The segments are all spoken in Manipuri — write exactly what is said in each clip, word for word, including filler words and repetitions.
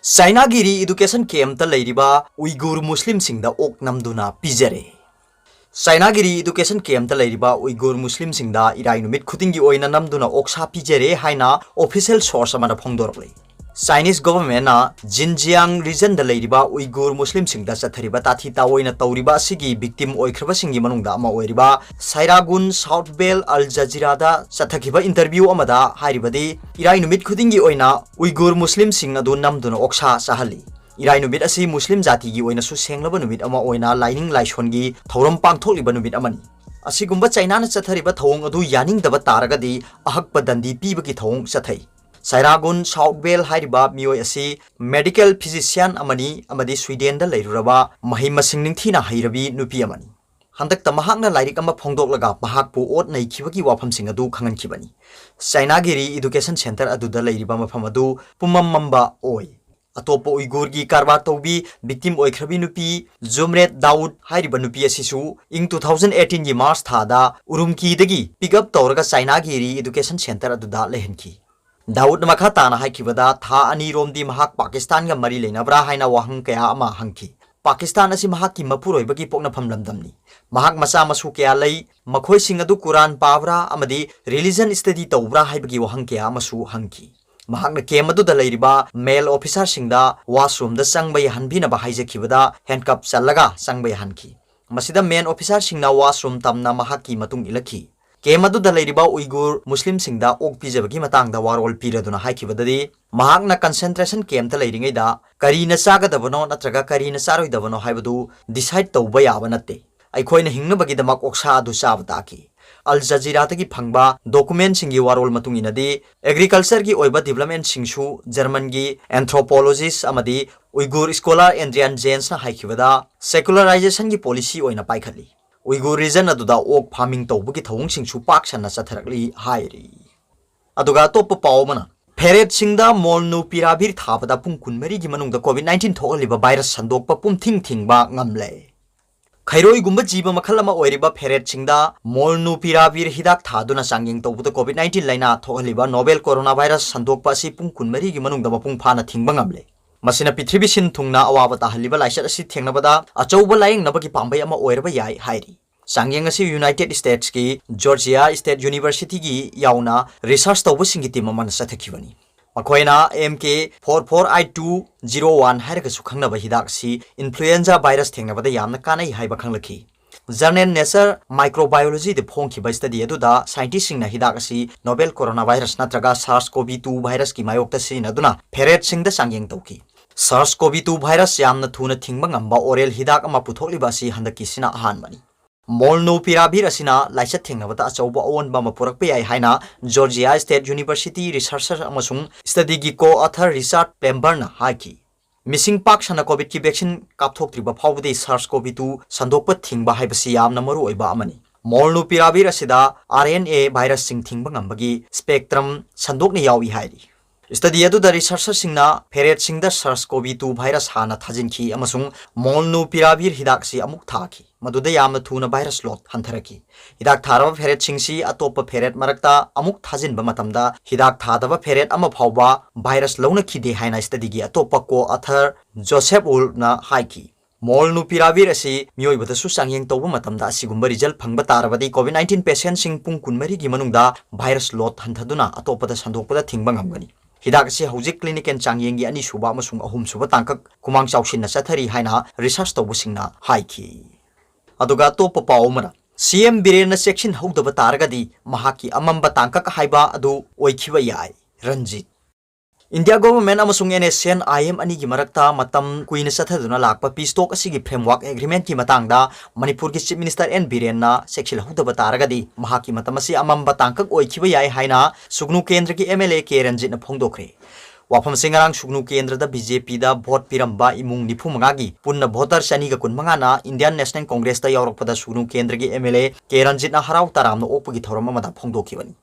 ꯆꯥꯏꯅꯥꯒꯤ ꯔꯤ-ꯏꯗꯨꯀꯦꯁꯟ ꯀꯦꯝꯞꯇ ꯂꯩꯔꯤꯕ ꯎꯏꯒꯨꯔ ꯃꯨꯁꯂꯤꯝꯁꯤꯡꯗ ꯑꯣꯛ ꯅꯝꯗꯨꯅ ꯄꯤꯖꯔꯦ꯫ ꯆꯥꯏꯅꯥꯒꯤ ꯔꯤ-ꯏꯗꯨꯀꯦꯁꯟ ꯀꯦꯝꯞꯇ ꯂꯩꯔꯤꯕ ꯎꯏꯒꯨꯔ ꯃꯨꯁꯂꯤꯝꯁꯤꯡꯗ ꯏꯔꯥꯏ ꯅꯨꯃꯤꯠ ꯈꯨꯗꯤꯡꯒꯤ ꯑꯣꯏꯅ ꯅꯝꯗꯨꯅ ꯑꯣꯛꯁꯥ ꯄꯤꯖꯔꯦ ꯍꯥꯏꯅ official source ꯑꯃꯅ ꯐꯣꯡꯗꯣꯔꯛꯂꯤ꯫ Chinese governmentꯅ ꯖꯤꯟꯖꯤꯌꯥꯡ regionꯗ ꯂꯩꯔꯤꯕ ꯎꯏꯒꯨꯔ ꯃꯨꯁꯂꯤꯝꯁꯤꯡꯗ ꯆꯠꯊꯔꯤꯕ ꯇꯥꯊꯤ ꯇꯥꯑꯣꯏꯅ ꯇꯧꯔꯤꯕ ꯑꯁꯤꯒꯤ victim ꯑꯣꯏꯈ꯭ꯔꯕꯁꯤꯡꯒꯤ ꯃꯅꯨꯡꯗ ꯑꯃ ꯑꯣꯏꯔꯤꯕ ꯁꯥꯏꯔꯥꯒꯨꯟ ꯁꯥꯎꯠ ꯕꯦꯜ ꯑꯜ ꯖꯖꯤꯔꯥꯗ ꯆꯠꯊꯈꯤꯕ interview ꯑꯃꯗ ꯍꯥꯏꯔꯤꯕꯗꯤ, ꯏꯔꯥꯏ ꯅꯨꯃꯤꯠ ꯈꯨꯗꯤꯡꯒꯤ ꯑꯣꯏꯅ ꯎꯏꯒꯨꯔ ꯃꯨꯁꯂꯤꯝꯁꯤꯡ ꯑꯗꯨ ꯅꯝꯗꯨꯅ ꯑꯣꯛꯁꯥ ꯆꯥꯍꯜꯂꯤ꯫ ꯏꯔꯥꯏ ꯅꯨꯃꯤꯠ ꯑꯁꯤ ꯃꯨꯁꯂꯤꯝ ꯖꯥꯇꯤꯒꯤ ꯑꯣꯏꯅꯁꯨ ꯁꯦꯡꯂꯕ ꯅꯨꯃꯤꯠ ꯑꯃ ꯑꯣꯏꯅ ꯂꯥꯏꯅꯤꯡ ꯂꯥꯏꯁꯣꯟꯒꯤ ꯊꯧꯔꯝ ꯄꯥꯡꯊꯣꯛꯂꯤꯕ ꯅꯨꯃꯤꯠ ꯑꯃꯅꯤ꯫ ꯑꯁꯤꯒꯨꯝꯕ ꯆꯥꯏꯅꯥꯅ ꯆꯠꯊꯔꯤꯕ ꯊꯧꯑꯣꯡ ꯑꯗꯨ ꯌꯥꯅꯤꯡꯗꯕ ꯇꯥꯔꯒꯗꯤ ꯑꯍꯛꯄ ꯗꯟꯗꯤ ꯄꯤꯕꯒꯤ ꯊꯧꯑꯣꯡ ꯆꯠꯊꯩ꯫ ꯁꯥꯏꯔꯥꯒꯨꯟ ꯁꯥꯎꯠ ꯕꯦꯜ ꯍꯥꯏꯔꯤꯕ ꯃꯤꯑꯣꯏ ꯑꯁꯤ medical physician ꯑꯃꯅꯤ ꯑꯃꯗꯤ ꯁ꯭ꯋꯤꯗꯦꯟꯗ ꯂꯩꯔꯨꯔꯕ ꯃꯍꯩ ꯃꯁꯤꯡ ꯅꯤꯡꯊꯤꯅ ꯍꯩꯔꯕꯤ ꯅꯨꯄꯤ ꯑꯃꯅꯤ꯫ ꯍꯟꯗꯛꯇ ꯃꯍꯥꯛꯅ ꯂꯥꯏꯔꯤꯛ ꯑꯃ ꯐꯣꯡꯗꯣꯛꯂꯒ ꯃꯍꯥꯛꯄꯨ ꯑꯣꯠ ꯅꯩꯈꯤꯕꯒꯤ ꯋꯥꯐꯝꯁꯤꯡ ꯑꯗꯨ ꯈꯪꯍꯟꯈꯤꯕꯅꯤ꯫ ꯆꯥꯏꯅꯥꯒꯤ ꯔꯤ-ꯏꯗꯨꯀꯦꯁꯟ ꯁꯦꯟꯇꯔ ꯑꯗꯨꯗ ꯂꯩꯔꯤꯕ ꯃꯐꯝ ꯑꯗꯨ ꯄꯨꯝꯃꯝ ꯃꯝꯕ ꯑꯣꯏ꯫ ꯑꯇꯣꯞꯄ ꯎꯏꯒꯨꯔꯒꯤ ꯀꯔꯕꯥꯔ ꯇꯧꯕꯤ, victim ꯑꯣꯏꯈ꯭ꯔꯕꯤ ꯅꯨꯄꯤ ꯖꯨꯝꯔꯦꯠ ꯗꯥꯎꯗ ꯍꯥꯏꯔꯤꯕ ꯅꯨꯄꯤ ꯑꯁꯤꯁꯨ ꯏꯪ two thousand eighteenꯒꯤ March ꯊꯥꯗ ꯎꯔꯨꯝꯀꯤꯗꯒꯤ pick up ꯇꯧꯔꯒ ꯆꯥꯏꯅꯥꯒꯤ ꯔꯤ-ꯏꯗꯨꯀꯦꯁꯟ ꯁꯦꯟꯇꯔ ꯑꯗꯨꯗ ꯂꯩꯍꯟꯈꯤ꯫ ꯗꯥꯎꯗꯅ ꯃꯈꯥ ꯇꯥꯅ ꯍꯥꯏꯈꯤꯕꯗ, ꯊꯥ ꯑꯅꯤꯔꯣꯝꯗꯤ ꯃꯍꯥꯛ ꯄꯥꯀꯤꯁꯇꯥꯟꯒ ꯃꯔꯤ ꯂꯩꯅꯕ꯭ꯔꯥ ꯍꯥꯏꯅ ꯋꯥꯍꯪ ꯀꯌꯥ ꯑꯃ ꯍꯪꯈꯤ꯫ ꯄꯥꯀꯤꯁꯇꯥꯟ ꯑꯁꯤ ꯃꯍꯥꯛꯀꯤ ꯃꯄꯨꯔꯣꯏꯕꯒꯤ ꯄꯣꯛꯅꯐꯝ ꯂꯝꯗꯝꯅꯤ꯫ ꯃꯍꯥꯛ ꯃꯆꯥ ꯃꯁꯨ ꯀꯌꯥ ꯂꯩ, ꯃꯈꯣꯏꯁꯤꯡ ꯑꯗꯨ ꯀꯨꯔꯥꯟ ꯄꯥꯕ꯭ꯔꯥ ꯑꯃꯗꯤ religion study ꯇꯧꯕ꯭ꯔꯥ ꯍꯥꯏꯕꯒꯤ ꯋꯥꯍꯪ ꯀꯌꯥ ꯑꯃꯁꯨ ꯍꯪꯈꯤ꯫ ꯃꯍꯥꯛꯅ ꯀꯦꯝ ꯑꯗꯨꯗ ꯂꯩꯔꯤꯕ male officerꯁꯤꯡꯗ washroomꯗ ꯆꯪꯕ ꯌꯥꯍꯟꯕꯤꯅꯕ ꯍꯥꯏꯖꯈꯤꯕꯗ handcuff ꯆꯜꯂꯒ ꯆꯪꯕ ꯌꯥꯍꯟꯈꯤ꯫ ꯃꯁꯤꯗ men officerꯁꯤꯡꯅ washroom ꯇꯝꯅ ꯃꯍꯥꯛꯀꯤ ꯃꯇꯨꯡ ꯏꯜꯂꯛꯈꯤ꯫ ꯀꯦꯝ ꯑꯗꯨꯗ ꯂꯩꯔꯤꯕ ꯎꯏꯒꯨꯔ ꯃꯨꯁꯂꯤꯝꯁꯤꯡꯗ ꯑꯣꯛ ꯄꯤꯖꯕꯒꯤ ꯃꯇꯥꯡꯗ ꯋꯥꯔꯣꯜ ꯄꯤꯔꯗꯨꯅ ꯍꯥꯏꯈꯤꯕꯗꯗꯤ, ꯃꯍꯥꯛꯅ concentration campꯇ ꯂꯩꯔꯤꯉꯩꯗ ꯀꯔꯤꯅ ꯆꯥꯒꯗꯕꯅꯣ ꯅꯠꯇ꯭ꯔꯒ ꯀꯔꯤꯅ ꯆꯥꯔꯣꯏꯗꯕꯅꯣ ꯍꯥꯏꯕꯗꯨ decide ꯇꯧꯕ ꯌꯥꯕ ꯅꯠꯇꯦ꯫ ꯑꯩꯈꯣꯏꯅ ꯍꯤꯡꯅꯕꯒꯤꯗꯃꯛ ꯑꯣꯛꯁꯥ ꯑꯗꯨ ꯆꯥꯕ ꯇꯥꯈꯤ꯫ ꯑꯜ ꯖꯖꯤꯔꯥꯗꯒꯤ ꯐꯪꯕ documentꯁꯤꯡꯒꯤ ꯋꯥꯔꯣꯜ ꯃꯇꯨꯡ ꯏꯟꯅꯗꯤ, agricultureꯒꯤ ꯑꯣꯏꯕ developmentꯁꯤꯡꯁꯨ Germanꯒꯤ anthropologist ꯑꯃꯗꯤ ꯎꯏꯒꯨꯔ scholar Adrian Jensꯅ ꯍꯥꯏꯈꯤꯕꯗ, secularizationꯒꯤ policy ꯑꯣꯏꯅ ꯄꯥꯏꯈꯠꯂꯤ꯫ ꯎꯏꯒꯨꯔ region ꯑꯗꯨꯗ ꯑꯣꯛ farming ꯇꯧꯕꯒꯤ ꯊꯧꯑꯣꯡꯁꯤꯡꯁꯨ ꯄꯥꯛ ꯁꯟꯅ ꯆꯠꯊꯔꯛꯂꯤ ꯍꯥꯏꯔꯤ꯫ ꯑꯗꯨꯒ ꯑꯇꯣꯞꯄ ꯄꯥꯎ ꯑꯃꯅ, ꯐꯦꯔꯦꯠꯁꯤꯡꯗ ꯃꯣꯜꯅꯨꯄꯤꯔꯥꯚꯤꯔ ꯊꯥꯕꯗ ꯄꯨꯡ ꯀꯨꯟꯃꯔꯤꯒꯤ ꯃꯅꯨꯡꯗ COVID nineteen ꯊꯣꯛꯍꯜꯂꯤꯕ virus ꯁꯟꯗꯣꯛꯄ ꯄꯨꯝꯊꯤꯡ ꯊꯤꯡꯕ ꯉꯝꯂꯦ꯫ ꯈꯩꯔꯣꯏꯒꯨꯝꯕ ꯖꯤꯕ ꯃꯈꯜ ꯑꯃ ꯑꯣꯏꯔꯤꯕ ꯐꯦꯔꯦꯠꯁꯤꯡꯗ ꯃꯣꯜꯅꯨꯄꯤꯔꯥꯚꯤꯔ ꯍꯤꯗꯥꯛ ꯊꯥꯗꯨꯅ ꯆꯥꯡꯌꯦꯡ ꯇꯧꯕꯗ COVID nineteen ꯂꯥꯏꯅꯥ ꯊꯣꯛꯍꯜꯂꯤꯕ novel coronavirus ꯁꯟꯗꯣꯛꯄ ꯑꯁꯤ ꯄꯨꯡ ꯀꯨꯟꯃꯔꯤꯒꯤ ꯃꯅꯨꯡꯗ ꯃꯄꯨꯡ ꯐꯥꯅ ꯊꯤꯡꯕ ꯉꯝꯂꯦ꯫ ꯃꯁꯤꯅ ꯄ꯭ꯔꯤꯊꯤꯕꯤ ꯁꯤꯟ ꯊꯨꯡꯅ ꯑꯋꯥꯕ ꯇꯥꯍꯜꯂꯤꯕ ꯂꯥꯏꯆꯠ ꯑꯁꯤ ꯊꯦꯡꯅꯕꯗ ꯑꯆꯧꯕ ꯂꯥꯌꯦꯡꯅꯕꯒꯤ ꯄꯥꯝꯕꯩ ꯑꯃ ꯑꯣꯏꯔꯕ ꯌꯥꯏ ꯍꯥꯏꯔꯤ꯫ ꯆꯥꯡꯌꯦꯡ ꯑꯁꯤ ꯌꯨꯅꯥꯏꯇꯦꯗ ꯁ꯭ꯇꯦꯠꯁꯀꯤ ꯖꯣꯔꯖꯤꯌꯥ ꯁ꯭ꯇꯦꯠ ꯌꯨꯅꯤꯚꯔꯁꯤꯇꯤꯒꯤ ꯌꯥꯎꯅ ꯔꯤꯁꯔꯆ ꯇꯧꯕꯁꯤꯡꯒꯤ ꯇꯤꯝ ꯑꯃꯅ ꯆꯠꯊꯈꯤꯕꯅꯤ꯫ ꯃꯈꯣꯏꯅ M K four four eight two zero one ꯍꯥꯏꯔꯒꯁꯨ ꯈꯪꯅꯕ ꯍꯤꯗꯥꯛ ꯑꯁꯤ ꯏꯟꯐ꯭ꯂꯨꯑꯦꯟꯖꯥ ꯚꯥꯏꯔꯁ ꯊꯦꯡꯅꯕꯗ ꯌꯥꯝꯅ ꯀꯥꯟꯅꯩ ꯍꯥꯏꯕ ꯈꯪꯂꯛꯈꯤ꯫ ꯖꯔꯅꯦꯜ ꯅꯦꯆꯔ ꯃꯥꯏꯀ꯭ꯔꯣꯕꯥꯏꯑꯣꯂꯣꯖꯤꯗ ꯐꯣꯡꯈꯤꯕ ꯁ꯭ꯇꯗꯤ ꯑꯗꯨꯗ ꯁꯥꯏꯟꯇꯤꯁꯁꯤꯡꯅ ꯍꯤꯗꯥꯛ ꯑꯁꯤ ꯅꯣꯕꯦꯜ ꯀꯣꯔꯣꯅꯥ ꯚꯥꯏꯔꯁ ꯅꯠꯇ꯭ꯔꯒ SARS-CoV two ꯚꯥꯏꯔꯁꯀꯤ ꯃꯥꯌꯣꯛꯇ ꯁꯤꯖꯤꯟꯅꯗꯨꯅ ꯐꯦꯔꯦꯠꯁꯤꯡꯗ ꯆꯥꯡꯌꯦꯡ ꯇꯧꯈꯤ꯫ SARS-CoV two ꯚꯥꯏꯔꯁ ꯌꯥꯝꯅ ꯊꯨꯅ ꯊꯤꯡꯕ ꯉꯝꯕ ꯑꯣꯔꯦꯜ ꯍꯤꯗꯥꯛ ꯑꯃ ꯄꯨꯊꯣꯛꯂꯤꯕ ꯑꯁꯤ ꯍꯟꯗꯛꯀꯤꯁꯤꯅ ꯑꯍꯥꯟꯕꯅꯤ꯫ ꯃꯣꯜꯅꯨꯄꯤꯔꯥꯚꯤꯔ ꯑꯁꯤꯅ ꯂꯥꯏꯆꯠ ꯊꯦꯡꯅꯕꯗ ꯑꯆꯧꯕ ꯑꯑꯣꯟꯕ ꯑꯃ ꯄꯨꯔꯛꯄ ꯌꯥꯏ ꯍꯥꯏꯅ ꯖꯣꯔꯖꯤꯌꯥ ꯁ꯭ꯇꯦꯠ ꯌꯨꯅꯤꯚꯔꯁꯤꯇꯤ ꯔꯤꯁꯔꯆꯔ ꯑꯃꯁꯨꯡ ꯁ꯭ꯇꯗꯤꯒꯤ ꯀꯣ ꯑꯣꯊꯔ ꯔꯤꯆꯥꯔꯗ ꯄꯦꯝꯕꯔꯅ ꯍꯥꯏꯈꯤ꯫ ꯃꯤꯁꯤꯡ ꯄꯥꯛ ꯁꯟꯅ ꯀꯣꯚꯤꯗꯀꯤ ꯚꯦꯛꯁꯤꯟ ꯀꯥꯞꯊꯣꯛꯇ꯭ꯔꯤꯕ ꯐꯥꯎꯕꯗꯤ SARS-CoV two ꯁꯟꯗꯣꯛꯄ ꯊꯤꯡꯕ ꯍꯥꯏꯕꯁꯤ ꯌꯥꯝꯅ ꯃꯔꯨꯑꯣꯏꯕ ꯑꯃꯅꯤ꯫ ꯃꯣꯜꯅꯨꯄꯤꯔꯥꯚꯤꯔ ꯑꯁꯤꯗ R N A ꯚꯥꯏꯔꯁꯁꯤꯡ ꯊꯤꯡꯕ ꯉꯝꯕꯒꯤ ꯁ꯭ꯄꯦꯛꯇ꯭ꯔꯝ ꯁꯟꯗꯣꯛꯅ ꯌꯥꯎꯏ ꯍꯥꯏꯔꯤ꯫ ꯁ꯭ꯇꯗꯤ ꯑꯗꯨꯗ ꯔꯤꯁꯔꯆꯔꯁꯤꯡꯅ ꯐꯦꯔꯦꯠꯁꯤꯡꯗ SARS-CoV two ꯚꯥꯏꯔꯁ ꯍꯥꯟꯅ ꯊꯥꯖꯤꯟꯈꯤ ꯑꯃꯁꯨꯡ ꯃꯣꯜꯅꯨꯄꯤꯔꯥꯚꯤꯔ ꯍꯤꯗꯥꯛ ꯑꯁꯤ ꯑꯃꯨꯛ ꯊꯥꯈꯤ꯫ ꯃꯗꯨꯗ ꯌꯥꯝꯅ ꯊꯨꯅ ꯚꯥꯏꯔꯁ ꯂꯣꯗ ꯍꯟꯊꯔꯛꯈꯤ꯫ ꯍꯤꯗꯥꯛ ꯊꯥꯔꯕ ꯐꯦꯔꯦꯠꯁꯤꯡꯁꯤ ꯑꯇꯣꯞꯄ ꯐꯦꯔꯦꯠ ꯃꯔꯛꯇ ꯑꯃꯨꯛ ꯊꯥꯖꯤꯟꯕ ꯃꯇꯝꯗ ꯍꯤꯗꯥꯛ ꯊꯥꯗꯕ ꯐꯦꯔꯦꯠ ꯑꯃ ꯐꯥꯎꯕ ꯚꯥꯏꯔꯁ ꯂꯧꯅꯈꯤꯗꯦ ꯍꯥꯏꯅ ꯁ꯭ꯇꯗꯤꯒꯤ ꯑꯇꯣꯞꯄ ꯀꯣ ꯑꯣꯊꯔ ꯖꯣꯁꯦꯐ ꯋꯨꯜꯐꯅ ꯍꯥꯏꯈꯤ꯫ ꯃꯣꯜꯅꯨꯄꯤꯔꯥꯚꯤꯔ ꯑꯁꯤ ꯃꯤꯑꯣꯏꯕꯗꯁꯨ ꯆꯥꯡꯌꯦꯡ ꯇꯧꯕ ꯃꯇꯝꯗ ꯑꯁꯤꯒꯨꯝꯕ ꯔꯤꯖꯜ ꯐꯪꯕ ꯇꯥꯔꯕꯗꯤ COVID nineteen ꯄꯦꯁꯦꯟꯠꯁꯤꯡ ꯄꯨꯡ ꯀꯨꯟꯃꯔꯤꯒꯤ ꯃꯅꯨꯡꯗ ꯚꯥꯏꯔꯁ ꯂꯣꯗ ꯍꯟꯊꯗꯨꯅ ꯑꯇꯣꯞꯄꯗ ꯁꯟꯗꯣꯛꯄꯗ ꯊꯤꯡꯕ ꯉꯝꯒꯅꯤ꯫ ꯍꯤꯗꯥꯛ ꯑꯁꯤ ꯍꯧꯖꯤꯛ ꯀ꯭ꯂꯤꯅꯤꯀꯦꯜ ꯆꯥꯡꯌꯦꯡꯒꯤ ꯑꯅꯤꯁꯨꯕ ꯑꯃꯁꯨꯡ ꯑꯍꯨꯝꯁꯨꯕ ꯇꯥꯡꯀꯛ ꯈꯨꯃꯥꯡ ꯆꯥꯎꯁꯤꯟꯅ ꯆꯠꯊꯔꯤ ꯍꯥꯏꯅ ꯔꯤꯁꯔꯆ ꯇꯧꯕꯁꯤꯡꯅ ꯍꯥꯏꯈꯤ꯫ ꯑꯗꯨꯒ ꯑꯇꯣꯞꯄ ꯄꯥꯎ ꯑꯃꯅ, C M ꯕꯤꯔꯦꯟꯅ ꯆꯦꯛꯁꯤꯟꯍꯧꯗꯕ ꯇꯥꯔꯒꯗꯤ ꯃꯍꯥꯛꯀꯤ ꯑꯃꯝꯕ ꯇꯥꯡꯀꯛ ꯍꯥꯏꯕ ꯑꯗꯨ ꯑꯣꯏꯈꯤꯕ ꯌꯥꯏ꯫ ꯔꯟꯖꯤꯠ꯫ ꯏꯟꯗꯤꯌꯥ ꯒꯣꯚꯔꯟꯃꯦꯟꯠ ꯑꯃꯁꯨꯡ N S C N I M ꯑꯅꯤꯒꯤ ꯃꯔꯛꯇ ꯃꯇꯝ ꯀꯨꯏꯅ ꯆꯠꯊꯗꯨꯅ ꯂꯥꯛꯄ ꯄꯤꯁ ꯇꯣꯛ ꯑꯁꯤꯒꯤ ꯐ꯭ꯔꯦꯝꯋꯥꯔꯛ ꯑꯦꯒ꯭ꯔꯤꯃꯦꯟꯠꯀꯤ ꯃꯇꯥꯡꯗ ꯃꯅꯤꯄꯨꯔꯒꯤ ꯆꯤꯐ ꯃꯤꯅꯤꯁꯇꯔ ꯑꯦꯟ ꯕꯤꯔꯦꯟꯅ ꯆꯦꯛꯁꯤꯜꯍꯧꯗꯕ ꯇꯥꯔꯒꯗꯤ ꯃꯍꯥꯛꯀꯤ ꯃꯇꯝ ꯑꯁꯤ ꯑꯃꯝꯕ ꯇꯥꯡꯀꯛ ꯑꯣꯏꯈꯤꯕ ꯌꯥꯏ ꯍꯥꯏꯅ ꯁꯨꯒꯅꯨ ꯀꯦꯟꯗ꯭ꯔꯒꯤ M L A ꯀꯦ ꯔꯟꯖꯤꯠꯅ ꯐꯣꯡꯗꯣꯛꯈ꯭ꯔꯦ꯫ ꯋꯥꯐꯝ ꯑꯁꯤ ꯉꯔꯥꯡ ꯁꯨꯒꯅꯨ ꯀꯦꯟꯗ꯭ꯔꯗ B J P ꯗ ꯚꯣꯠ ꯄꯤꯔꯝꯕ ꯏꯃꯨꯡ ꯅꯤꯐꯨ ꯃꯉꯥꯒꯤ ꯄꯨꯟꯅ ꯚꯣꯇꯔ ꯆꯅꯤꯒ ꯀꯨꯟ ꯃꯉꯥꯅ Indian National Congress ꯇ ꯌꯥꯎꯔꯛꯄꯗ ꯁꯨꯒꯅꯨ ꯀꯦꯟꯗ꯭ꯔꯒꯤ M L A ꯀꯦ ꯔꯟꯖꯤꯠꯅ ꯍꯔꯥꯎ ꯇꯔꯥꯝꯅ ꯑꯣꯛꯄꯒꯤ ꯊꯧꯔꯝ ꯑꯃꯗ ꯐꯣꯡꯗꯣꯛꯈꯤꯕꯅꯤ꯫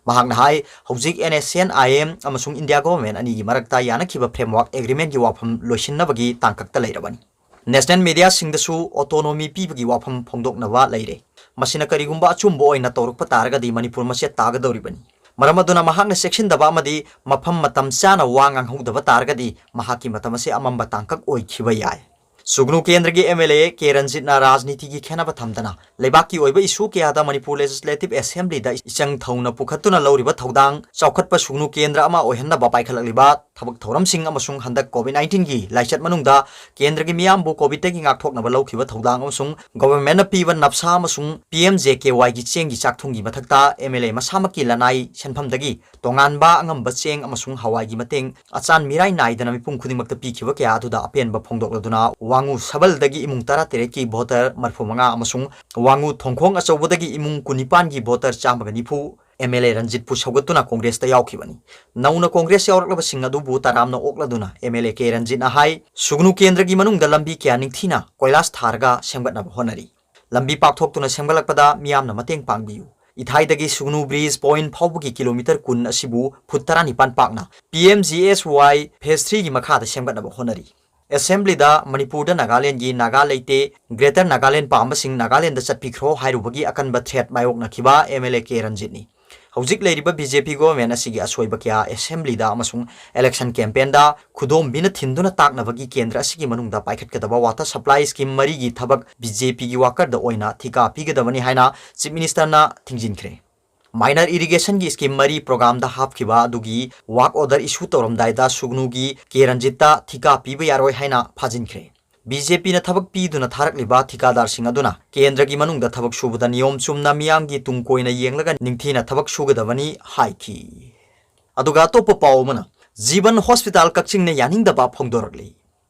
ꯃꯍꯥꯛꯅ ꯍꯥꯏ, ꯍꯧꯖꯤꯛ N S C N I M ꯑꯃꯁꯨꯡ ꯏꯟꯗꯤꯌꯥ ꯒꯣꯚꯔꯟꯃꯦꯟꯠ ꯑꯅꯤꯒꯤ ꯃꯔꯛꯇ ꯌꯥꯅꯈꯤꯕ ꯐ꯭ꯔꯦꯝꯋꯥꯔꯛ ꯑꯦꯒ꯭ꯔꯤꯃꯦꯟꯠꯀꯤ ꯋꯥꯐꯝ ꯂꯣꯏꯁꯤꯟꯅꯕꯒꯤ ꯇꯥꯡꯀꯛꯇ ꯂꯩꯔꯕꯅꯤ꯫ ꯅꯦꯁꯅꯦꯜ ꯃꯤꯗꯤꯌꯥꯁꯤꯡꯗꯁꯨ ꯑꯣꯇꯣꯅꯣꯃꯤ ꯄꯤꯕꯒꯤ ꯋꯥꯐꯝ ꯐꯣꯡꯗꯣꯛꯅꯕ ꯂꯩꯔꯦ꯫ ꯃꯁꯤꯅ ꯀꯔꯤꯒꯨꯝꯕ ꯑꯆꯨꯝꯕ ꯑꯣꯏꯅ ꯇꯧꯔꯛꯄ ꯇꯥꯔꯒꯗꯤ ꯃꯅꯤꯄꯨꯔ ꯃꯆꯦꯠ ꯇꯥꯒꯗꯧꯔꯤꯕꯅꯤ꯫ ꯃꯔꯝ ꯑꯗꯨꯅ ꯃꯍꯥꯛꯅ ꯆꯦꯛꯁꯤꯟꯗꯕ ꯑꯃꯗꯤ ꯃꯐꯝ ꯃꯇꯝ ꯆꯥꯅ ꯋꯥ ꯉꯥꯡꯍꯧꯗꯕ ꯇꯥꯔꯒꯗꯤ ꯃꯍꯥꯛꯀꯤ ꯃꯇꯝ ꯑꯁꯤ ꯑꯃꯝꯕ ꯇꯥꯡꯀꯛ ꯑꯣꯏꯈꯤꯕ ꯌꯥꯏ꯫ ꯁꯨꯒꯅꯨ ꯀꯦꯟꯗ꯭ꯔꯒꯤ ꯑꯦꯝ ꯑꯦꯜ ꯑꯦ ꯀꯦ ꯔꯟꯖꯤꯠꯅ ꯔꯥꯖꯅꯤꯇꯤꯒꯤ ꯈꯦꯟꯅꯕ ꯊꯝꯗꯅ ꯂꯩꯕꯥꯛꯀꯤ ꯑꯣꯏꯕ ꯏꯁꯨ ꯀꯌꯥꯗ ꯃꯅꯤꯄꯨꯔ ꯂꯦꯖꯤꯁꯂꯦꯇꯤꯚ ꯑꯦꯁꯦꯝꯕ꯭ꯂꯤꯗ ꯏꯆꯪ ꯊꯧꯅ ꯄꯨꯈꯠꯇꯨꯅ ꯂꯧꯔꯤꯕ ꯊꯧꯗꯥꯡ, ꯆꯥꯎꯈꯠꯄ ꯁꯨꯒꯅꯨ ꯀꯦꯟꯗ꯭ꯔ ꯑꯃ ꯑꯣꯏꯍꯟꯅꯕ ꯄꯥꯏꯈꯠꯂꯛꯂꯤꯕ ꯊꯕꯛ ꯊꯧꯔꯝꯁꯤꯡ ꯑꯃꯁꯨꯡ ꯍꯟꯗꯛ ꯀꯣꯚꯤꯗ ꯅꯥꯏꯟꯇꯤꯟꯒꯤ ꯂꯥꯏꯆꯠ ꯃꯅꯨꯡꯗ ꯀꯦꯟꯗ꯭ꯔꯒꯤ ꯃꯤꯌꯥꯝꯕꯨ ꯀꯣꯚꯤꯗꯇꯒꯤ ꯉꯥꯛꯊꯣꯛꯅꯕ ꯂꯧꯈꯤꯕ ꯊꯧꯗꯥꯡ ꯑꯃꯁꯨꯡ ꯒꯣꯚꯔꯟꯃꯦꯟꯠꯅ ꯄꯤꯕ ꯅꯞꯁꯥ ꯑꯃꯁꯨꯡ ꯄꯤ ꯑꯦꯝ ꯖꯦ ꯀꯦ ꯋꯥꯏꯒꯤ ꯆꯦꯡꯒꯤ ꯆꯥꯛꯊꯨꯝꯒꯤ ꯃꯊꯛꯇ ꯑꯦꯝ ꯑꯦꯜ ꯑꯦ ꯃꯁꯥꯃꯛꯀꯤ ꯂꯅꯥꯏ ꯁꯦꯟꯐꯝꯗꯒꯤ ꯇꯣꯉꯥꯟꯕ ꯑꯉꯝꯕ ꯆꯦꯡ ꯑꯃꯁꯨꯡ ꯍꯋꯥꯏꯒꯤ ꯃꯇꯦꯡ ꯑꯆꯥꯟ ꯃꯤꯔꯥꯏ ꯅꯥꯏꯗꯅ ꯃꯤꯄꯨꯝ ꯈꯨꯗꯤꯡꯃꯛꯇ ꯄꯤꯈꯤꯕ ꯀꯌꯥ ꯑꯗꯨꯗ ꯑꯄꯦꯟꯕ ꯐꯣꯡꯗꯣꯛꯂꯗꯨꯅ ꯋꯥꯉꯨ ꯁꯕꯜꯗꯒꯤ ꯏꯃꯨꯡ ꯇꯔꯥꯇꯔꯦꯠꯀꯤ ꯚꯣꯇꯔ ꯃꯔꯤꯐꯨ ꯃꯉꯥ ꯑꯃꯁꯨꯡ ꯋꯥꯉꯨ ꯊꯣꯡꯈꯣꯡ ꯑꯆꯧꯕꯗꯒꯤ ꯏꯃꯨꯡ ꯀꯨꯟꯅꯤꯄꯥꯟꯒꯤ ꯚꯣꯇꯔ ꯆꯥꯝꯃꯒ ꯅꯤꯐꯨ ꯑꯦꯝ ꯑꯦꯜ ꯑꯦ ꯔꯟꯖꯤꯠꯄꯨ ꯁꯧꯒꯠꯇꯨꯅ ꯀꯣꯡꯒ꯭ꯔꯦꯁꯇ ꯌꯥꯎꯈꯤꯕꯅꯤ꯫ ꯅꯧꯅ ꯀꯣꯡꯒ꯭ꯔꯦꯁ ꯌꯥꯎꯔꯛꯂꯕꯁꯤꯡ ꯑꯗꯨꯕꯨ ꯇꯔꯥꯝꯅ ꯑꯣꯛꯂꯗꯨꯅ ꯑꯦꯝ ꯑꯦꯜ ꯑꯦ ꯀꯦ ꯔꯟꯖꯤꯠꯅ ꯍꯥꯏ, ꯁꯨꯒꯅꯨ ꯀꯦꯟꯗ꯭ꯔꯒꯤ ꯃꯅꯨꯡꯗ ꯂꯝꯕꯤ ꯀꯌꯥ ꯅꯤꯡꯊꯤꯅ ꯀꯣꯏꯂꯥꯁ ꯊꯥꯔꯒ ꯁꯦꯝꯒꯠꯅꯕ ꯍꯣꯠꯅꯔꯤ꯫ ꯂꯝꯕꯤ ꯄꯥꯛꯊꯣꯛꯇꯨꯅ ꯁꯦꯝꯒꯠꯂꯛꯄꯗ ꯃꯤꯌꯥꯝꯅ ꯃꯇꯦꯡ ꯄꯥꯡꯕꯤꯌꯨ꯫ ꯏꯊꯥꯏꯗꯒꯤ ꯁꯨꯒꯅꯨ ꯕ꯭ꯔꯤꯖ ꯄꯣꯏꯟꯠ ꯐꯥꯎꯕꯒꯤ ꯀꯤꯂꯣꯃꯤꯇꯔ ꯀꯨꯟ ꯑꯁꯤꯕꯨ ꯐꯨꯠ ꯇꯔꯥꯅꯤꯄꯥꯟ ꯄꯥꯛꯅ P M G S Y phase ꯊ꯭ꯔꯤꯒꯤ ꯃꯈꯥꯗ ꯁꯦꯝꯒꯠꯅꯕ ꯍꯣꯠꯅꯔꯤ꯫ ꯑꯦꯁꯦꯝꯕ꯭ꯂꯤꯗ ꯃꯅꯤꯄꯨꯔꯗ ꯅꯥꯒꯥꯂꯦꯟꯗꯒꯤ ꯅꯥꯒꯥ ꯂꯩꯇꯦ, ꯒ꯭ꯔꯦꯇꯔ ꯅꯥꯒꯥꯂꯦꯟ ꯄꯥꯝꯕꯁꯤꯡ ꯅꯥꯒꯥꯂꯦꯟꯗ ꯆꯠꯄꯤꯈ꯭ꯔꯣ ꯍꯥꯏꯔꯨꯕꯒꯤ ꯑꯀꯟꯕ ꯊ꯭ꯔꯦꯠ ꯃꯥꯌꯣꯛꯅꯈꯤꯕ ꯑꯦꯝ ꯑꯦꯜ ꯑꯦ ꯀꯦ ꯔꯟꯖꯤꯠꯅꯤ꯫ ꯍꯧꯖꯤꯛ ꯂꯩꯔꯤꯕ ꯕꯤ ꯖꯦ ꯄꯤ ꯒꯣꯚꯔꯟꯃꯦꯟꯠ ꯑꯁꯤꯒꯤ ꯑꯁꯣꯏꯕ ꯀꯌꯥ ꯑꯦꯁꯦꯝꯕ꯭ꯂꯤꯗ ꯑꯃꯁꯨꯡ ꯏꯂꯦꯛꯁꯟ ꯀꯦꯝꯄꯦꯟꯗ ꯈꯨꯗꯣꯝꯕꯤꯅ ꯊꯤꯟꯗꯨꯅ ꯇꯥꯛꯅꯕꯒꯤ ꯀꯦꯟꯗ꯭ꯔ ꯑꯁꯤꯒꯤ ꯃꯅꯨꯡꯗ ꯄꯥꯏꯈꯠꯀꯗꯕ ꯋꯥꯇꯔ ꯁꯄ꯭ꯂꯥꯏ ꯁ꯭ꯀꯤꯝ ꯃꯔꯤꯒꯤ ꯊꯕꯛ ꯕꯤ ꯖꯦ ꯄꯤꯒꯤ ꯋꯥꯀꯔꯗ ꯑꯣꯏꯅ ꯊꯤꯀꯥ ꯄꯤꯒꯗꯕꯅꯤ ꯍꯥꯏꯅ ꯆꯤꯐ ꯃꯤꯅꯤꯁꯇꯔꯅ ꯊꯤꯡꯖꯤꯟꯈ꯭ꯔꯦ꯫ ꯃꯥꯏꯅꯔ ꯏꯔꯤꯒꯦꯁꯟꯒꯤ ꯁ꯭ꯀꯤꯝ ꯃꯔꯤ ꯄ꯭ꯔꯣꯒ꯭ꯔꯥꯝꯗ ꯍꯥꯞꯈꯤꯕ ꯑꯗꯨꯒꯤ ꯋꯥꯔꯛ ꯑꯣꯔꯗꯔ ꯏꯁꯨ ꯇꯧꯔꯝꯗꯥꯏꯗ ꯁꯨꯒꯅꯨꯒꯤ ꯀꯦ ꯔꯟꯖꯤꯠꯇ ꯊꯤꯀꯥ ꯄꯤꯕ ꯌꯥꯔꯣꯏ ꯍꯥꯏꯅ ꯐꯥꯖꯤꯟꯈ꯭ꯔꯦ꯫ ꯕꯤ ꯖꯦ ꯄꯤꯅ ꯊꯕꯛ ꯄꯤꯗꯨꯅ ꯊꯥꯔꯛꯂꯤꯕ ꯊꯤꯀꯥꯗꯥꯔꯁꯤꯡ ꯑꯗꯨꯅ ꯀꯦꯟꯗ꯭ꯔꯒꯤ ꯃꯅꯨꯡꯗ ꯊꯕꯛ ꯁꯨꯕꯗ ꯅꯤꯌꯣꯝ ꯆꯨꯝꯅ ꯃꯤꯌꯥꯝꯒꯤ ꯇꯨꯡ ꯀꯣꯏꯅ ꯌꯦꯡꯂꯒ ꯅꯤꯡꯊꯤꯅ ꯊꯕꯛ ꯁꯨꯒꯗꯕꯅꯤ ꯍꯥꯏꯈꯤ꯫ ꯑꯗꯨꯒ ꯑꯇꯣꯞꯄ ꯄꯥꯎ ꯑꯃꯅ, ꯖꯤꯕꯟ ꯍꯣꯁꯄꯤꯇꯥꯜ ꯀꯛꯆꯤꯡꯅ ꯌꯥꯅꯤꯡꯗꯕ ꯐꯣꯡꯗꯣꯔꯛꯂꯤ꯫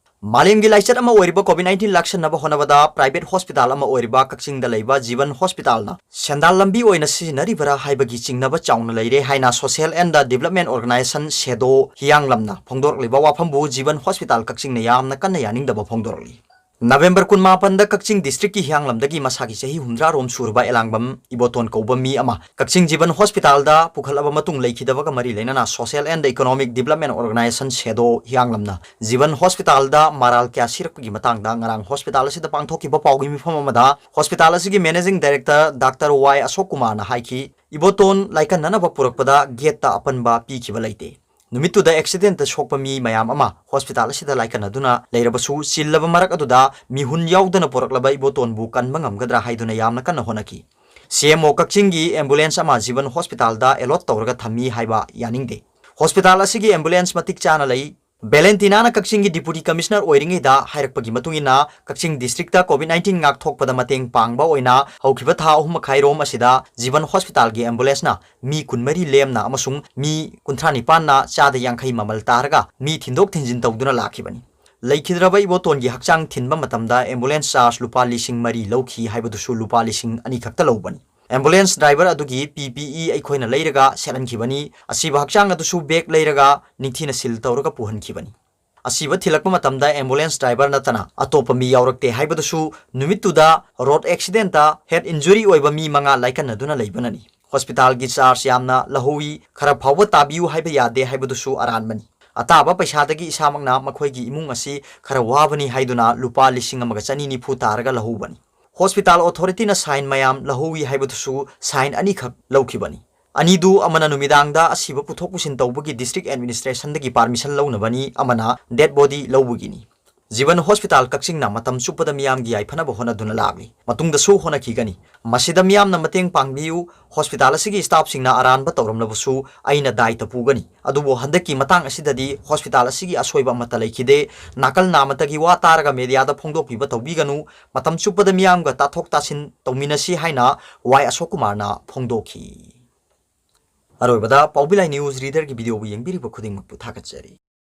ꯃꯥꯂꯦꯝꯒꯤ ꯂꯥꯏꯆꯠ ꯑꯃ ꯑꯣꯏꯔꯤꯕ ꯀꯣꯚꯤꯗ ꯅꯥꯏꯟꯇꯤꯟ ꯂꯥꯛꯁꯟꯅꯕ ꯍꯣꯠꯅꯕꯗ ꯄ꯭ꯔꯥꯏꯚꯦꯠ ꯍꯣꯁꯄꯤꯇꯥꯜ ꯑꯃ ꯑꯣꯏꯔꯤꯕ ꯀꯛꯆꯤꯡꯗ ꯂꯩꯕ ꯖꯤꯕꯟ ꯍꯣꯁꯄꯤꯇꯥꯜꯅ ꯁꯦꯟꯗꯥꯜ ꯂꯝꯕꯤ ꯑꯣꯏꯅ ꯁꯤꯖꯤꯟꯅꯔꯤꯕꯔꯥ ꯍꯥꯏꯕꯒꯤ ꯆꯤꯡꯅꯕ ꯆꯥꯎꯅ ꯂꯩꯔꯦ ꯍꯥꯏꯅ social and development organisation SEDO ꯍꯤꯌꯥꯡꯂꯝꯅ ꯐꯣꯡꯗꯣꯔꯛꯂꯤꯕ ꯋꯥꯐꯝꯕꯨ ꯖꯤꯕꯟ ꯍꯣꯁꯄꯤꯇꯥꯜ ꯀꯛꯆꯤꯡꯅ ꯌꯥꯝꯅ ꯀꯟꯅ ꯌꯥꯅꯤꯡꯗꯕ ꯐꯣꯡꯗꯣꯔꯛꯂꯤ꯫ ꯅꯕꯦꯝꯕꯔ ꯀꯨꯟꯃꯥꯄꯟꯗ ꯀꯛꯆꯤꯡ ꯗꯤꯁꯇ꯭ꯔꯤꯛꯀꯤ ꯍꯤꯌꯥꯡꯂꯝꯗꯒꯤ ꯃꯁꯥꯒꯤ ꯆꯍꯤ ꯍꯨꯝꯗ꯭ꯔꯥ ꯔꯣꯝ ꯁꯨꯔꯕ ꯑꯦꯂꯥꯡꯕꯝ ꯏꯕꯣꯇꯣꯟ ꯀꯧꯕ ꯃꯤ ꯑꯃ ꯀꯛꯆꯤꯡ ꯖꯤꯕꯟ ꯍꯣꯁꯄꯤꯇꯥꯜꯗ ꯄꯨꯈꯠꯂꯕ ꯃꯇꯨꯡ ꯂꯩꯈꯤꯗꯕꯒ ꯃꯔꯤ ꯂꯩꯅꯅ social and economic development organisation SEDO ꯍꯤꯌꯥꯡꯂꯝꯅ ꯖꯤꯕꯟ ꯍꯣꯁꯄꯤꯇꯥꯜꯗ ꯃꯔꯥꯜ ꯀꯌꯥ ꯁꯤꯔꯛꯄꯒꯤ ꯃꯇꯥꯡꯗ ꯉꯔꯥꯡ ꯍꯣꯁꯄꯤꯇꯥꯜ ꯑꯁꯤꯗ ꯄꯥꯡꯊꯣꯛꯈꯤꯕ ꯄꯥꯎꯒꯤ ꯃꯤꯐꯝ ꯑꯃꯗ ꯍꯣꯁꯄꯤꯇꯥꯜ ꯑꯁꯤꯒꯤ ꯃꯦꯅꯦꯖꯤꯡ ꯗꯥꯏꯔꯦꯛꯇꯔ ꯗꯥꯛꯇꯔ ꯋꯥꯏ ꯑꯁꯣꯛ ꯀꯨꯃꯥꯔꯅ ꯍꯥꯏꯈꯤ, ꯏꯕꯣꯇꯣꯟ ꯂꯥꯏꯀꯠꯅꯅꯕ ꯄꯨꯔꯛꯄꯗ ꯒꯦꯠꯇ ꯑꯄꯟꯕ ꯄꯤꯈꯤꯕ ꯂꯩꯇꯦ꯫ ꯅꯨꯃꯤꯠꯇꯨꯗ ꯑꯦꯛꯁꯤꯗꯦꯟꯇ ꯁꯣꯛꯄ ꯃꯤ ꯃꯌꯥꯝ ꯑꯃ ꯍꯣꯁꯄꯤꯇꯥꯜ ꯑꯁꯤꯗ ꯂꯥꯏꯀꯠꯅꯗꯨꯅ ꯂꯩꯔꯕꯁꯨ, ꯆꯤꯜꯂꯕ ꯃꯔꯛ ꯑꯗꯨꯗ ꯃꯤꯍꯨꯟ ꯌꯥꯎꯗꯅ ꯄꯨꯔꯛꯂꯕ ꯏꯕꯣꯇꯣꯟꯕꯨ ꯀꯟꯕ ꯉꯝꯒꯗ꯭ꯔꯥ ꯍꯥꯏꯗꯨꯅ ꯌꯥꯝꯅ ꯀꯟꯅ ꯍꯣꯠꯅꯈꯤ꯫ ꯁꯤ ꯑꯦꯝ ꯑꯣ ꯀꯛꯆꯤꯡꯒꯤ ꯑꯦꯝꯕꯨꯂꯦꯟꯁ ꯑꯃ ꯖꯤꯕꯟ ꯍꯣꯁꯄꯤꯇꯥꯜꯗ ꯑꯦꯂꯣꯠ ꯇꯧꯔꯒ ꯊꯝꯃꯤ ꯍꯥꯏꯕ ꯌꯥꯅꯤꯡꯗꯦ꯫ ꯍꯣꯁꯄꯤꯇꯥꯜ ꯑꯁꯤꯒꯤ ꯑꯦꯝꯕꯨꯂꯦꯟꯁ ꯃꯇꯤꯛ ꯆꯥꯅ ꯂꯩ꯫ ꯚꯦꯂꯦꯟꯇꯤꯅꯥꯅ ꯀꯛꯆꯤꯡꯒꯤ ꯗꯤꯄꯨꯇꯤ ꯀꯃꯤꯁꯅꯔ ꯑꯣꯏꯔꯤꯉꯩꯗ ꯍꯥꯏꯔꯛꯄꯒꯤ ꯃꯇꯨꯡ ꯏꯟꯅ, ꯀꯛꯆꯤꯡ ꯗꯤꯁꯇ꯭ꯔꯤꯛꯇ ꯀꯣꯚꯤꯗ ꯅꯥꯏꯟꯇꯤꯟ ꯉꯥꯛꯊꯣꯛꯄꯗ ꯃꯇꯦꯡ ꯄꯥꯡꯕ ꯑꯣꯏꯅ ꯍꯧꯈꯤꯕ ꯊꯥ ꯑꯍꯨꯝ ꯃꯈꯥꯏ ꯔꯣꯝ ꯑꯁꯤꯗ ꯖꯤꯕꯟ ꯍꯣꯁꯄꯤꯇꯥꯜꯒꯤ ꯑꯦꯝꯕꯨꯂꯦꯟꯁꯅ ꯃꯤ ꯀꯨꯟꯃꯔꯤ ꯂꯦꯝꯅ ꯑꯃꯁꯨꯡ ꯃꯤ ꯀꯨꯟꯊ꯭ꯔꯥ ꯅꯤꯄꯥꯟꯅ ꯆꯥꯗ ꯌꯥꯡꯈꯩ ꯃꯃꯜ ꯇꯥꯔꯒ ꯃꯤ ꯊꯤꯟꯗꯣꯛ ꯊꯤꯟꯖꯤꯟ ꯇꯧꯗꯨꯅ ꯂꯥꯛꯈꯤꯕꯅꯤ꯫ ꯂꯩꯈꯤꯗ꯭ꯔꯕ ꯏꯕꯣꯇꯣꯟꯒꯤ ꯍꯛꯆꯥꯡ ꯊꯤꯟꯕ ꯃꯇꯝꯗ ꯑꯦꯝꯕꯨꯂꯦꯟꯁ ꯆꯥꯔꯖ ꯂꯨꯄꯥ ꯂꯤꯁꯤꯡ ꯃꯔꯤ ꯂꯧꯈꯤ ꯍꯥꯏꯕꯗꯨꯁꯨ ꯂꯨꯄꯥ ꯂꯤꯁꯤꯡ ꯑꯅꯤ ꯈꯛꯇ ꯂꯧꯕꯅꯤ꯫ ꯑꯦꯝꯕꯨꯂꯦꯟꯁ ꯗ꯭ꯔꯥꯏꯚꯔ ꯑꯗꯨꯒꯤ ꯄꯤ ꯄꯤ ꯏ ꯑꯩꯈꯣꯏꯅ ꯂꯩꯔꯒ ꯁꯦꯠꯍꯟꯈꯤꯕꯅꯤ꯫ ꯑꯁꯤꯕ ꯍꯛꯆꯥꯡ ꯑꯗꯨꯁꯨ ꯕꯦꯒ ꯂꯩꯔꯒ ꯅꯤꯡꯊꯤꯅ ꯁꯤꯜ ꯇꯧꯔꯒ ꯄꯨꯍꯟꯈꯤꯕꯅꯤ꯫ ꯑꯁꯤꯕ ꯊꯤꯜꯂꯛꯄ ꯃꯇꯝꯗ ꯑꯦꯝꯕꯨꯂꯦꯟꯁ ꯗ꯭ꯔꯥꯏꯚꯔ ꯅꯠꯇꯅ ꯑꯇꯣꯞꯄ ꯃꯤ ꯌꯥꯎꯔꯛꯇꯦ ꯍꯥꯏꯕꯗꯨꯁꯨ ꯅꯨꯃꯤꯠꯇꯨꯗ ꯔꯣꯗ ꯑꯦꯛꯁꯤꯗꯦꯟꯇ ꯍꯦꯗ ꯏꯟꯖꯨꯔꯤ ꯑꯣꯏꯕ ꯃꯤ ꯃꯉꯥ ꯂꯥꯏꯀꯠꯅꯗꯨꯅ ꯂꯩꯕꯅꯅꯤ꯫ ꯍꯣꯁꯄꯤꯇꯥꯜꯒꯤ ꯆꯥꯔꯖ ꯌꯥꯝꯅ ꯂꯧꯍꯧꯏ, ꯈꯔ ꯐꯥꯎꯕ ꯇꯥꯕꯤꯌꯨ ꯍꯥꯏꯕ ꯌꯥꯗꯦ ꯍꯥꯏꯕꯗꯨꯁꯨ ꯑꯔꯥꯟꯕꯅꯤ꯫ ꯑꯇꯥꯕ ꯄꯩꯁꯥꯗꯒꯤ ꯏꯁꯥꯃꯛꯅ ꯃꯈꯣꯏꯒꯤ ꯏꯃꯨꯡ ꯑꯁꯤ ꯈꯔ ꯋꯥꯕꯅꯤ ꯍꯥꯏꯗꯨꯅ ꯂꯨꯄꯥ ꯂꯤꯁꯤꯡ ꯑꯃꯒ ꯆꯅꯤ ꯅꯤꯐꯨ ꯇꯥꯔꯒ ꯂꯧꯍꯧꯕꯅꯤ꯫ ꯍꯣꯁꯄꯤꯇꯥꯜ ꯑꯣꯊꯣꯔꯤꯇꯤꯅ ꯁꯥꯏꯟ ꯃꯌꯥꯝ ꯂꯧꯍꯧꯏ ꯍꯥꯏꯕꯗꯨꯁꯨ ꯁꯥꯏꯟ ꯑꯅꯤꯈꯛ ꯂꯧꯈꯤꯕꯅꯤ꯫ ꯑꯅꯤꯗꯨ ꯑꯃꯅ ꯅꯨꯃꯤꯗꯥꯡꯗ ꯑꯁꯤꯕ ꯄꯨꯊꯣꯛ ꯄꯨꯁꯤꯟ ꯇꯧꯕꯒꯤ ꯗꯤꯁꯇ꯭ꯔꯤꯛ ꯑꯦꯗꯃꯤꯅꯤꯁꯇ꯭ꯔꯦꯁꯟꯗꯒꯤ ꯄꯥꯔꯃꯤꯁꯟ ꯂꯧꯅꯕꯅꯤ, ꯑꯃꯅ ꯗꯦꯗ ꯕꯣꯗꯤ ꯂꯧꯕꯒꯤꯅꯤ꯫ ꯖꯤꯕꯟ ꯍꯣꯁꯄꯤꯇꯥꯜ ꯀꯛꯆꯤꯡꯅ ꯃꯇꯝ ꯆꯨꯞꯄꯗ ꯃꯤꯌꯥꯝꯒꯤ ꯌꯥꯏꯐꯅꯕ ꯍꯣꯠꯅꯗꯨꯅ ꯂꯥꯛꯂꯤ꯫ ꯃꯇꯨꯡꯗꯁꯨ ꯍꯣꯠꯅꯈꯤꯒꯅꯤ꯫ ꯃꯁꯤꯗ ꯃꯤꯌꯥꯝꯅ ꯃꯇꯦꯡ ꯄꯥꯡꯕꯤꯌꯨ꯫ ꯍꯣꯁꯄꯤꯇꯥꯜ ꯑꯁꯤꯒꯤ ꯁ꯭ꯇꯥꯐꯁꯤꯡꯅ ꯑꯔꯥꯟꯕ ꯇꯧꯔꯝꯂꯕꯁꯨ ꯑꯩꯅ ꯗꯥꯏꯇ ꯄꯨꯒꯅꯤ꯫ ꯑꯗꯨꯕꯨ ꯍꯟꯗꯛꯀꯤ ꯃꯇꯥꯡ ꯑꯁꯤꯗꯗꯤ ꯍꯣꯁꯄꯤꯇꯥꯜ ꯑꯁꯤꯒꯤ ꯑꯁꯣꯏꯕ ꯑꯃꯠꯇ ꯂꯩꯈꯤꯗꯦ꯫ ꯅꯥꯀꯜ ꯅꯥꯝꯃꯇꯒꯤ ꯋꯥ ꯇꯥꯔꯒ ꯃꯦꯗꯤꯌꯥꯗ ꯐꯣꯡꯗꯣꯛꯄꯤꯕ ꯇꯧꯕꯤꯒꯅꯨ꯫ ꯃꯇꯝ ꯆꯨꯞꯄꯗ ꯃꯤꯌꯥꯝꯒ ꯇꯥꯊꯣꯛ ꯇꯥꯁꯤꯟ ꯇꯧꯃꯤꯟꯅꯁꯤ ꯍꯥꯏꯅ ꯋꯥꯏ ꯑꯁꯣꯛ ꯀꯨꯃꯥꯔꯅ ꯐꯣꯡꯗꯣꯛꯈꯤ꯫ ꯑꯔꯣꯏꯕꯗ ꯄꯥꯎꯕꯤꯂꯥꯏ ꯅ꯭ꯌꯨꯁ ꯔꯤꯗꯔꯒꯤ ꯚꯤꯗꯤꯑꯣꯕꯨ ꯌꯦꯡꯕꯤꯔꯤꯕ ꯈꯨꯗꯤꯡꯃꯛꯄꯨ ꯊꯥꯒꯠꯆꯔꯤ꯫